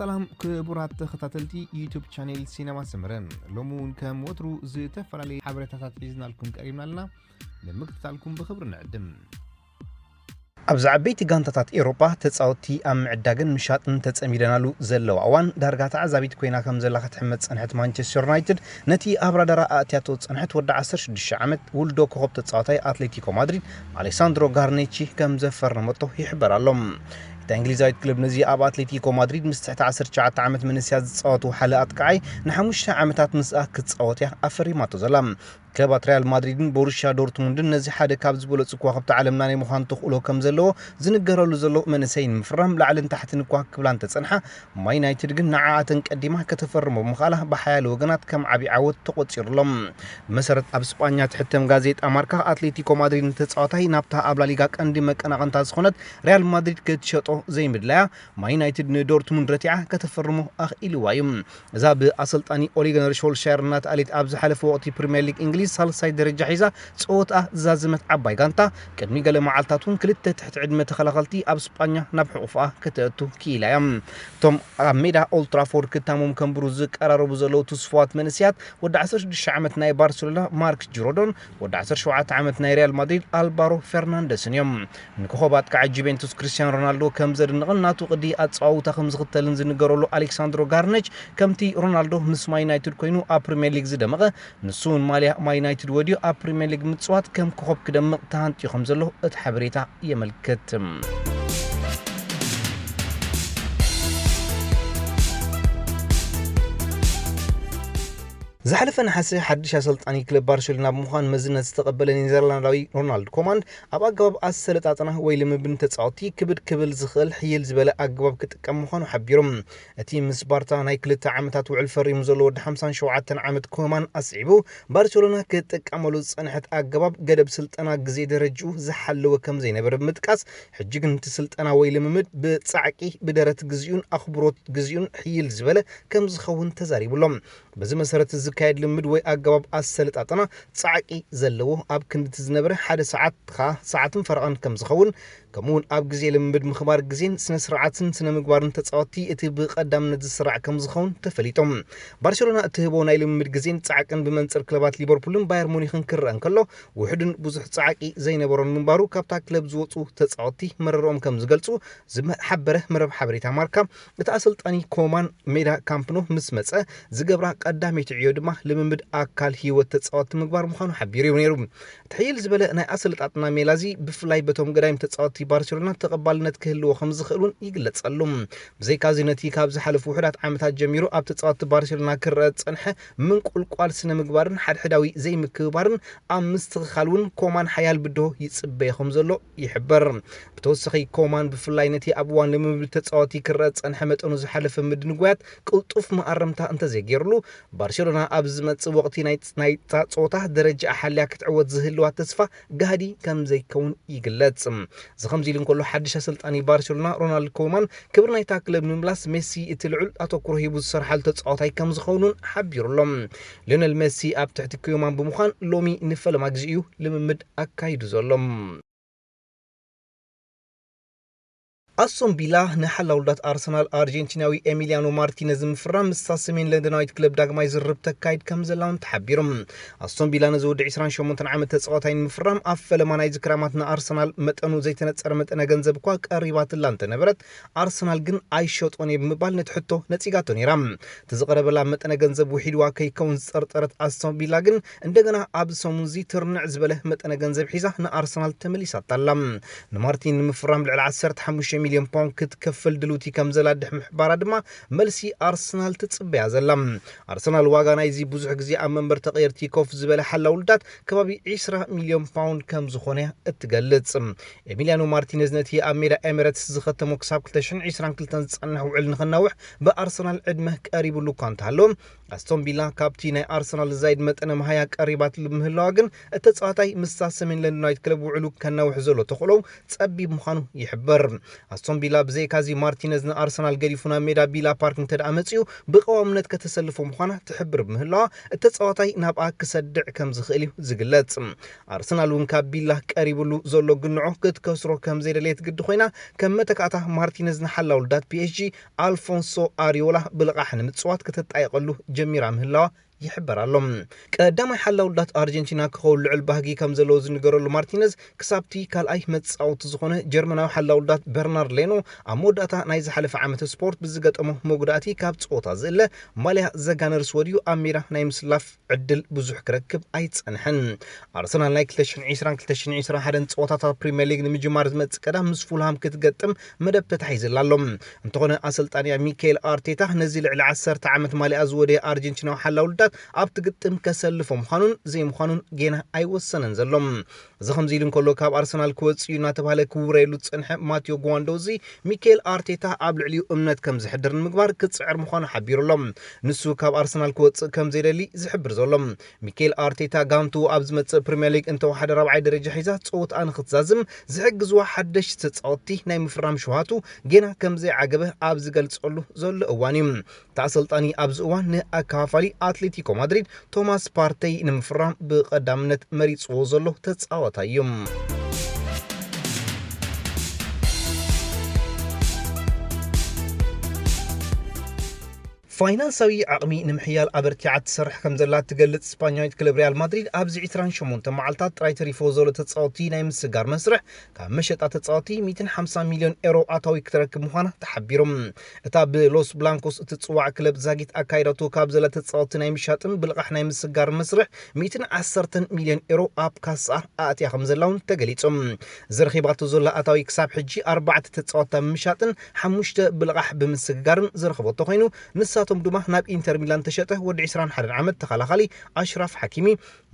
ሰላም ክቡራት ተኸታተልቲ ዩቱብ ቻኔል ሲነማ ሰመረ፣ ሎሚ እውን ከም ወትሩ ዝተፈላለዩ ሓበሬታታት ሒዝናልኩም ቀሪብና ኣለና። ንምክትታልኩም ብኽብሪ ንዕድም። ኣብዚ ዓበይቲ ጋንታታት ኤውሮጳ ተጻወትቲ ኣብ ምዕዳግን ምሻጥን ተጸሚደናሉ ዘለዋ እዋን፣ ዳርጋ ተዓዛቢት ኮይና ከም ዘላ ክትሕመድ ጸንሐት ማንቸስተር ዩናይትድ፣ ነቲ ኣብ ራዳራ ኣእትያቶ ዝጸንሐት ወዲ ዓሰርተ ሽዱሽተ ዓመት ውልዶ ኮኸብ ተጻዋታይ ኣትሌቲኮ ማድሪድ ኣሌሳንድሮ ጋርኔቺ ከም ዘፈረመቶ ይሕበር ኣሎ። እታ እንግሊዛዊት ክለብ ነዚ ኣብ ኣትሌቲኮ ማድሪድ ምስ ትሕቲ ዓሰርተ ትሽዓተ ዓመት መንእሰያት ዝጻወቱ ሓደ ኣጥቃዓይ ንሓሙሽተ ዓመታት ምስኣ ክትጻወት እያ ኣፈሪማቶ ዘላ። ክለባት ሪያል ማድሪድን ቦሩሽያ ዶርትሙንድን ነዚ ሓደ ካብ ዝበለጹ ከዋኽብቲ ዓለምና ናይ ምዃን ተኽእሎ ከም ዘለዎ ዝንገረሉ ዘሎ መንእሰይ ንምፍራም ላዕልን ታሕትን እኳ ክብላ እንተጸንሓ፣ ማን ዩናይትድ ግን ንዓኣተን ቀዲማ ከተፈርሞ ምኽኣላ ብሓያለ ወገናት ከም ዓቢ ዓወት ተቖጺሩሎም። ብመሰረት ኣብ ስጳኛ ትሕተም ጋዜጣ ማርካ፣ ኣትሌቲኮ ማድሪድ ንተጻዋታይ ናብታ ኣብ ላሊጋ ቀንዲ መቀናቐንታ ዝኾነት ሪያል ማድሪድ ክትሸጦ ዘይምድላያ፣ ማን ዩናይትድ ንዶርትሙንድ ረቲዓ ከተፈርሞ ኣኽኢልዋ እዩ። እዛ ብኣሰልጣኒ ኦሊገነር ሾልሻየር እናተኣልየት ኣብ ዝሓለፈ ወቕቲ ፕሪምየር ሊግ እንግሊዝ ሳልሳይ ደረጃ ሒዛ ጸወትኣ ዝዛዘመት ዓባይ ጋንታ፣ ቅድሚ ገለ መዓልታት እውን ክልተ ትሕቲ ዕድመ ተኸላኸልቲ ኣብ ስጳኛ ናብ ሕቑፍኣ ከተእቱ ክኢላ እያ። እቶም ኣብ ሜዳ ኦልትራፎርድ ክታሞም ከንብሩ ዝቀራረቡ ዘለዉ ትስፉዋት መንእሰያት፣ ወዲ ዓሰርተ ሽዱሽተ ዓመት ናይ ባርሴሎና ማርክ ጅሮዶን ወዲ ዓሰርተ ሸውዓተ ዓመት ናይ ሪያል ማድሪድ ኣልባሮ ፈርናንደስን እዮም። ንኮኸብ ኣጥቃዓይ ጁቬንቱስ ክርስቲያኖ ሮናልዶ ከም ዘድንቕን ናቱ ቅዲ ኣጸዋውታ ከም ዝኽተልን ዝንገረሉ ኣሌክሳንድሮ ጋርነች፣ ከምቲ ሮናልዶ ምስ ማን ዩናይትድ ኮይኑ ኣብ ፕሪምየር ሊግ ዝደመቐ፣ ንሱ እውን ማልያ ማን ዩናይትድ ወድዩ ኣብ ፕሪምየር ሊግ ምጽዋት ከም ኮኸብ ክደምቕ ተሃንጥዩ ከም ዘሎ እቲ ሓበሬታ የመልክት። ዝሓለፈ ነሓሰ ሓድሽ ኣሰልጣኒ ክለብ ባርሴሎና ብምዃን መዝነት ዝተቐበለ ኔዘርላንዳዊ ሮናልድ ኮማን፣ ኣብ ኣገባብ ኣሰለጣጥና ወይ ልምምድ ተጻወትቲ ክብድ ክብል ዝኽእል ሕይል ዝበለ ኣገባብ ክጥቀም ምዃኑ ሓቢሩ። እቲ ምስ ባርታ ናይ ክልተ ዓመታት ውዕል ፈሪሙ ዘሎ ወዲ ሓምሳን ሸውዓተን ዓመት ኮማን ኣስዒቡ፣ ባርሴሎና ክትጥቀመሉ ዝጸንሐት ኣገባብ ገደብ ስልጠና ግዜ ደረጅኡ ዝሓለወ ከም ዘይነበረ ብምጥቃስ፣ ሕጂ ግን እቲ ስልጠና ወይ ልምምድ ብጻዕቂ፣ ብደረት ግዚኡን ኣኽብሮት ግዚኡን ሕይል ዝበለ ከም ዝኸውን ተዛሪቡ ኣሎ። በዚ መሰረት ዝካየድ ልምድ ወይ ኣገባብ ኣሰለጣጥና ጻዕቂ ዘለዎ፣ ኣብ ክንዲ እቲ ዝነበረ ሓደ ሰዓት ከኣ ሰዓትን ፈረቓን ከም ዝኸውን፣ ከምኡ እውን ኣብ ግዜ ልምምድ ምኽባር ግዜን ስነ ስርዓትን ስነ ምግባርን ተጻወትቲ እቲ ብቐዳምነት ዝስራዕ ከም ዝኸውን ተፈሊጦም። ባርሴሎና እትህቦ ናይ ልምምድ ግዜን ጻዕቅን ብመንጽር ክለባት ሊቨርፑልን ባየር ሙኒኽን ክረአ እንከሎ፣ ውሑድን ብዙሕ ጻዕቂ ዘይነበሮን ምንባሩ ካብታ ክለብ ዝወጹ ተጻወትቲ መረርኦም ከም ዝገልጹ ዝሓበረ መረብ ሓበሬታ ማርካ፣ እቲ ኣሰልጣኒ ኮማን ሜዳ ካምፕ ኖ ምስ መጸ ዝገብራ ቀዳመይቲ ዕዮ ድማ ልምምድ ኣካል ህይወት ተጻወትቲ ምግባር ምዃኑ ሓቢሩ እዩ ነይሩ። እቲ ሕይል ዝበለ ናይ ኣሰለጣጥና ሜላ እዚ ብፍላይ በቶም ገዳይም ተጻወትቲ ባርሴሎና ተቐባልነት ክህልዎ ከም ዝኽእል እውን ይግለጸሉ። ብዘይካዚ ነቲ ካብ ዝሓለፉ ውሑዳት ዓመታት ጀሚሩ ኣብ ተጻወትቲ ባርሴሎና ክረአ ዝጸንሐ ምንቁልቋል ስነ ምግባርን ሓድሕዳዊ ዘይምክብባርን ኣብ ምስትኽኻል እውን ኮማን ሓያል ብድሆ ይጽበዮ ከም ዘሎ ይሕበር። ብተወሳኺ ኮማን ብፍላይ ነቲ ኣብ እዋን ልምምድ ተጻወቲ ክረአ ዝጸንሐ መጠኑ ዝሓለፈ ምድንጓያት ቅልጡፍ መኣረምታ እንተዘይገይርሉ፣ ባርሴሎና ኣብ ዝመጽእ ወቕቲ ናይ ናይታ ጸወታ ደረጃ ሓልያ ክትዕወት ዝህልዋ ተስፋ ጋህዲ ከም ዘይከውን ይግለጽ። እዚ ከምዚ ኢሉ እንከሎ፣ ሓድሽ ኣሰልጣኒ ባርሴሎና ሮናልድ ኮማን ክብሪ ናይታ ክለብ ንምምላስ ሜሲ እቲ ልዑል ኣተኩሮ ሂቡ ዝሰርሓሉ ተጻዋታይ ከም ዝኸውን እውን ሓቢሩ ኣሎ። ሊዮነል ሜሲ ኣብ ትሕቲ ኮማን ብምዃን ሎሚ ንፈለማ ግዜ እዩ ልምምድ ኣካይዱ ዘሎ። ኣስቶን ቪላ ንሓላው ውልዳት ኣርሰናል ኣርጀንቲናዊ ኤሚሊያኖ ማርቲነዝ ንምፍራም ምስታ ሰሜን ለንደናዊት ክለብ ዳግማይ ዝርርብ ተካይድ ከም ዘላ እውን ተሓቢሩ። ኣስቶን ቪላ ነዚ ወዲ ዕስራን ሸሞንተን ዓመት ተጻዋታይ ንምፍራም ኣብ ፈለማ ናይዚ ክራማት ንኣርሰናል መጠኑ ዘይተነጸረ መጠነ ገንዘብ እኳ ቀሪባትላ እንተነበረት፣ ኣርሰናል ግን ኣይሸጦን እየ ብምባል ነቲ ሕቶ ነጺጋቶ ነይራ። እቲ ዝቐረበላ መጠነ ገንዘብ ውሒድዋ ከይከውን ዝጠርጠረት ኣስቶን ቪላ ግን እንደገና ኣብዚ ሰሙን እዚ ትርንዕ ዝበለ መጠነ ገንዘብ ሒዛ ንኣርሰናል ተመሊሳታ ኣላ። ንማርቲን ንምፍራም ልዕሊ ዓሰርተ ሓሙሽተ ሚልዮን ፓውንድ ክትከፍል ድልውቲ ከም ዘላ ድሕሪ ምሕባራ ድማ መልሲ ኣርሰናል ትጽበያ ዘላ። ኣርሰናል ዋጋ ናይዚ ብዙሕ ግዜ ኣብ መንበር ተቐየርቲ ኮፍ ዝበለ ሓላው ውልዳት ከባቢ ዕስራ ሚልዮን ፓውንድ ከም ዝኾነ እያ እትገልጽ። ኤሚሊያኖ ማርቲነዝ ነቲ ኣብ ሜዳ ኤሚረትስ ዝኸተሞ ክሳብ ክልተ ሽሕን ዕስራን ክልተን ዝጸንሕ ውዕል ንኸናውሕ ብኣርሰናል ዕድመ ቀሪቡሉ እኳ እንተሃለወ፣ ኣስቶን ቪላ ካብቲ ናይ ኣርሰናል ዝዛይድ መጠነ መሃያ ቀሪባትሉ ምህላዋ ግን፣ እቲ ተጻዋታይ ምስታ ሰሜን ለንደናዊት ክለብ ውዕሉ ከናውሕ ዘሎ ተኽእሎ ጸቢብ ምዃኑ ይሕበር። ኣስቶን ቪላ ብዘይካዚ ማርቲነዝ ንኣርሰናል ገዲፉ ናብ ሜዳ ቪላ ፓርክ እንተደኣ መጺኡ ብቀዋምነት ከተሰልፎ ምዃና ትሕብር ብምህላዋ፣ እቲ ተጻዋታይ ናብኣ ክሰድዕ ከም ዝኽእል እዩ ዝግለጽ። ኣርሰናል እውን ካብ ቪላ ቀሪብሉ ዘሎ ግንዖ ክትከስሮ ከም ዘይደለየት ግዲ ኮይና፣ ከም መተካእታ ማርቲነዝ ንሓላው ልዳት ፒ ኤስ ጂ ኣልፎንሶ ኣሪዮላ ብልቓሕ ንምጽዋት ከተጣይቐሉ ጀሚራ ምህላዋ ይሕበር ኣሎ። ቀዳማይ ሓላው ልዳት ኣርጀንቲና ክኸውን ልዑል ባህጊ ከም ዘለዎ ዝንገረሉ ማርቲነዝ፣ ክሳብቲ ካልኣይ መጻወቲ ዝኾነ ጀርመናዊ ሓላው ልዳት በርናርድ ሌኖ ኣብ መወዳእታ ናይ ዝሓለፈ ዓመት ስፖርት ብዝገጠሞ መጉዳእቲ ካብ ጸወታ ዝእለ፣ ማልያ ዘጋነርስ ወዲኡ ኣብ ሜዳ ናይ ምስላፍ ዕድል ብዙሕ ክረክብ ኣይጸንሐን። ኣርሰናል ናይ ክልተ ሽሕን ዕስራን ክልተ ሽሕን ዕስራን ሓደን ጸወታታት ፕሪምየር ሊግ ንምጅማር ዝመጽእ ቀዳም ምስ ፉልሃም ክትገጥም መደብ ተታሒዝላ ኣሎ። እንተኾነ ኣሰልጣኒያ ሚካኤል ኣርቴታ ነዚ ልዕሊ ዓሰርተ ዓመት ማልያ ዝወደየ ኣርጀንቲናዊ ሓላው ልዳት ኣብቲ ግጥም ከሰልፎ ምዃኑን ዘይምዃኑን ጌና ኣይወሰነን ዘሎ። እዚ ከምዚ ኢሉ እንከሎ፣ ካብ ኣርሰናል ክወጽእ እዩ እናተባህለ ክውረየሉ ዝጸንሐ ማቲዮ ጉዋንዶዚ፣ ሚካኤል ኣርቴታ ኣብ ልዕሊኡ እምነት ከም ዝሕድር ንምግባር ክጽዕር ምዃኑ ሓቢሩ ኣሎ። ንሱ ካብ ኣርሰናል ክወጽእ ከም ዘይደሊ ዝሕብር ዘሎ። ሚካኤል ኣርቴታ ጋንቱ ኣብ ዝመጽእ ፕሪምየር ሊግ እንተወሓደ ራብዓይ ደረጃ ሒዛ ጸወትኣ ንክትዛዝም ዝሕግዝዋ ሓደሽቲ ተጻወትቲ ናይ ምፍራም ሽውሃቱ ጌና ከም ዘይዓገበ ኣብ ዝገልጸሉ ዘሎ እዋን እዩ። እቲ ኣሰልጣኒ ኣብዚ እዋን ንኣከፋፋሊ ኣትሌቲኮ ማድሪድ ቶማስ ፓርተይ ንምፍራም ብቐዳምነት መሪጽዎ ዘሎ ተጻዋታይ እዩ። ፋይናንሳዊ ዓቕሚ ንምሕያል ኣበርቲዓ ትሰርሕ ከም ዘላ ትገልጽ ስፓኛዊት ክለብ ሪያል ማድሪድ፣ ኣብዚ ዕስራን ሸሞንተ መዓልታት ጥራይ ተሪፎ ዘሎ ተጻወቲ ናይ ምስጋር መስርሕ፣ ካብ መሸጣ ተጻወቲ ሚእትን ሓምሳን ሚልዮን ኤሮ ኣታዊ ክትረክብ ምዃና ተሓቢሩ። እታ ብሎስ ብላንኮስ እትጽዋዕ ክለብ ዛጊት ኣካይዳቶ ካብ ዘላ ተጻወቲ ናይ ምሻጥን ብልቓሕ ናይ ምስጋር መስርሕ ሚእትን ዓሰርተን ሚልዮን ኤሮ ኣብ ካሳ ኣእትያ ከም ዘላ እውን ተገሊጹ። ዝረኺባቶ ዘላ ኣታዊ ክሳብ ሕጂ ኣርባዕተ ተጻወታ ብምሻጥን ሓሙሽተ ብልቓሕ ብምስግጋርን ዝረኸበቶ ኮይኑ፣ ንሳቶም ድማ ናብ ኢንተር ሚላን ተሸጠ ወዲ ዕስራን ሓደን ዓመት ተኸላኻሊ ኣሽራፍ ሓኪሚ፣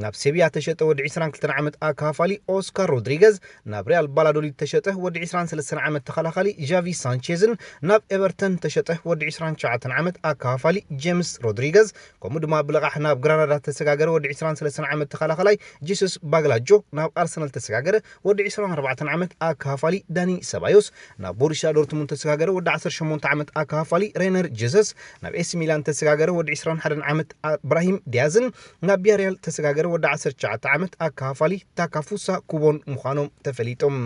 ናብ ሴቪያ ተሸጠ ወዲ ዕስራን ክልተን ዓመት ኣካፋሊ ኦስካር ሮድሪገዝ፣ ናብ ሪያል ባላዶሊድ ተሸጠ ወዲ ዕስራን ሰለስተን ዓመት ተኸላኻሊ ጃቪ ሳንቼዝን፣ ናብ ኤቨርተን ተሸጠ ወዲ ዕስራን ትሽዓተን ዓመት ኣካፋሊ ጄምስ ሮድሪገዝ፣ ከምኡ ድማ ብልቓሕ ናብ ግራናዳ ተሰጋገረ ወዲ ዕስራን ሰለስተን ዓመት ተኸላኻላይ ጂሱስ ባግላጆ፣ ናብ ኣርሰናል ተሰጋገረ ወዲ ዕስራን ኣርባዕተን ዓመት ኣካፋሊ ዳኒ ሰባዮስ፣ ናብ ቦሩሲያ ዶርትሙንድ ተሰጋገረ ወዲ ዓሰርተ ሸሞንተ ዓመት ኣካፋሊ ሬነር ጀሰስ፣ ናብ ኤሲ ሚላን ተሰጋገረ ወዲ ዕስራን ሓደን ዓመት ብራሂም ዲያዝን፣ ናብ ቪያሪያል ተሰጋገረ ወዲ ዓሰርተ ትሽዓተ ዓመት ኣካፋሊ ታካፉሳ ኩቦን ምዃኖም ተፈሊጦም።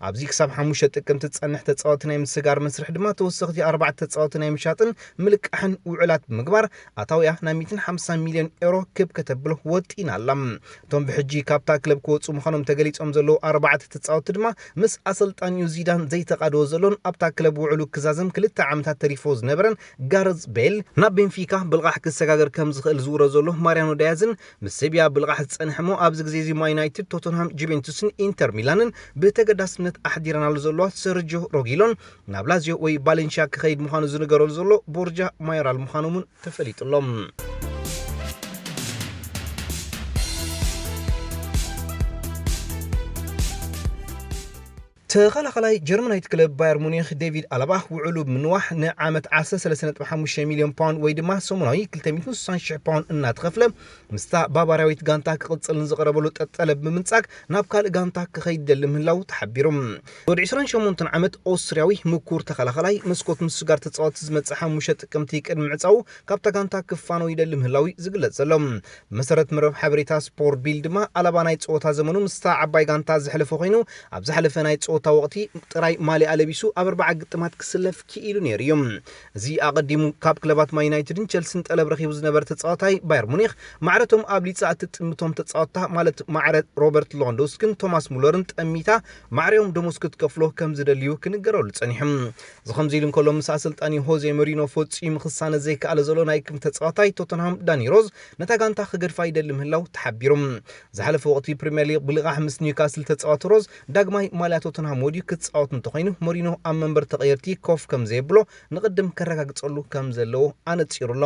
ኣብዚ ክሳብ ሓሙሽተ ጥቅምቲ ዝጸንሕ ተጻወቲ ናይ ምስጋር መስርሕ ድማ ተወሰኽቲ ኣርባዕተ ተጻወቲ ናይ ምሻጥን ምልቃሕን ውዕላት ብምግባር ኣታውያ ናብ ሚእትን ሓምሳን ሚልዮን ኤሮ ክብ ከተብሎ ወጢና ኣላ። እቶም ብሕጂ ካብታ ክለብ ክወጹ ምዃኖም ተገሊጾም ዘለዉ ኣርባዕተ ተጻወቲ ድማ ምስ ኣሰልጣኒኡ ዚዳን ዘይተቓደወ ዘሎን ኣብታ ክለብ ውዕሉ ክዛዘም ክልተ ዓመታት ተሪፎ ዝነበረን ጋረዝ ቤል፣ ናብ ቤንፊካ ብልቓሕ ክሰጋገር ከም ዝኽእል ዝውረ ዘሎ ማርያኖ ዳያዝን፣ ምስ ሴቢያ ብልቓሕ ዝጸንሐ እሞ ኣብዚ ግዜ እዚ ማን ዩናይትድ፣ ቶተንሃም፣ ጁቬንቱስን ኢንተር ሚላንን ብተገዳስነት ኣሕዲረናሉ ዘለዋ ሰርጆ ሮጊሎን ናብ ላዚዮ ወይ ቫሌንሺያ ክኸይድ ምዃኑ ዝንገረሉ ዘሎ ቦርጃ ማዮራል ምዃኖም እውን ተፈሊጡ ኣሎ። ተኸላኸላይ ጀርመናዊት ክለብ ባየር ሙኒክ ዴቪድ ኣለባ ውዕሉ ብምንዋሕ ንዓመት ዓሰርተ ሰለስተ ነጥቢ ሓሙሽተ ሚልዮን ፓውንድ ወይ ድማ ሰሙናዊ ክልተ ሚእትን ስሳን ሽሕ ፓውንድ እናተኸፍለ ምስታ ባቫርያዊት ጋንታ ክቕጽል ንዝቐረበሉ ጠ-፣ ጠለብ ብምንጻግ ናብ ካልእ ጋንታ ክኸይድ ይደሊ ምህላው ተሓቢሩ። ወዲ ዕስራን ሸሞንተን ዓመት ኦስትርያዊ ምኩር ተኸላኸላይ መስኮት ምስጋር ተጻወቲ ዝመጽእ ሓሙሽተ ጥቅምቲ ቅድሚ ምዕጻዉ ካብታ ጋንታ ክፋኖ ይደሊ ምህላው እዩ ዝግለጽ ዘሎ። ብመሰረት መርበብ ሓበሬታ ስፖርት ቢል ድማ ኣለባ ናይ ጸወታ ዘመኑ ምስታ ዓባይ ጋንታ ዘሕለፈ ኮይኑ፣ ኣብ ዝሓለፈ ናይ ጸወታ ወቕቲ ጥራይ ማልያ ለቢሱ ኣብ ኣርባዓ ግጥማት ክስለፍ ክኢሉ ነይሩ እዩ። እዚ ኣቐዲሙ ካብ ክለባት ማን ዩናይትድን ቸልሲን ጠለብ ረኺቡ ዝነበረ ተጻዋታይ ባየር ሙኒክ፣ ማዕረቶም ኣብሊጻ እትጥምቶም ተጻወትታ ማለት ማዕረ ሮበርት ሌዋንዶውስኪን ቶማስ ሙለርን ጠሚታ ማዕረኦም ደሞዝ ክትከፍሎ ከም ዝደልዩ ክንገረሉ ጸኒሑ። እዚ ከምዚ ኢሉ እንከሎ፣ ምስ ኣሰልጣኒ ሆዜ ሞሪኖ ፈጺሙ ክሳነ ዘይከኣለ ዘሎ ናይ ክንፍ ተጻዋታይ ቶተንሃም ዳኒ ሮዝ ነታ ጋንታ ክገድፋ ይደሊ ምህላው ተሓቢሩ። ዝሓለፈ ወቕቲ ፕሪምየር ሊግ ብልቓሕ ምስ ኒውካስል ተጻወቲ ሮዝ ዳግማይ ማልያ ቶተንሃም ወድዩ ክጻወት እንተኾይኑ፣ ሞሪኖ ኣብ መንበር ተቐየርቲ ኮፍ ከም ዘየብሎ ንቕድም ከረጋግጸሉ ከም ዘለዎ ኣነጺሩ ኣሎ።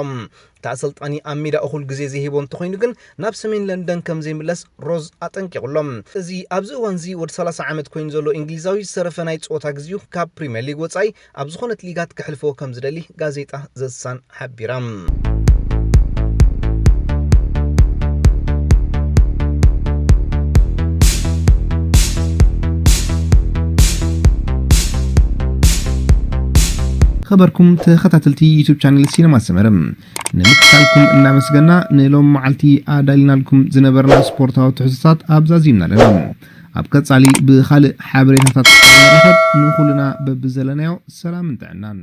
እቲ ኣሰልጣኒ ኣብ ሜዳ እኹል ግዜ ዘይህቦ እንተኾይኑ ግን ናብ ሰሜን ለንደን ከም ዘይምለስ ሮዝ ኣጠንቂቑ ኣሎ። እዚ ኣብዚ እዋን እዚ ወዲ ሰላሳ ዓመት ኮይኑ ዘሎ እንግሊዛዊ ዝተረፈ ናይ ጸወታ ግዜኡ ካብ ፕሪምየር ሊግ ወጻኢ ኣብ ዝኾነት ሊጋት ከሕልፎ ከም ዝደሊ ጋዜጣ ዘሳን ሓቢራ። ዝኸበርኩም ተኸታተልቲ ዩቱብ ቻነል ሲነማ ሰመረ፣ ንምክታልኩም እናመስገና፣ ንሎም መዓልቲ ኣዳሊናልኩም ዝነበርና ስፖርታዊ ትሕዝቶታት ኣብዛዚምና ኣለና። ኣብ ቀጻሊ ብኻልእ ሓበሬታታት ንራኸብ። ንኹልና በብዘለናዮ ሰላምን ጥዕናን።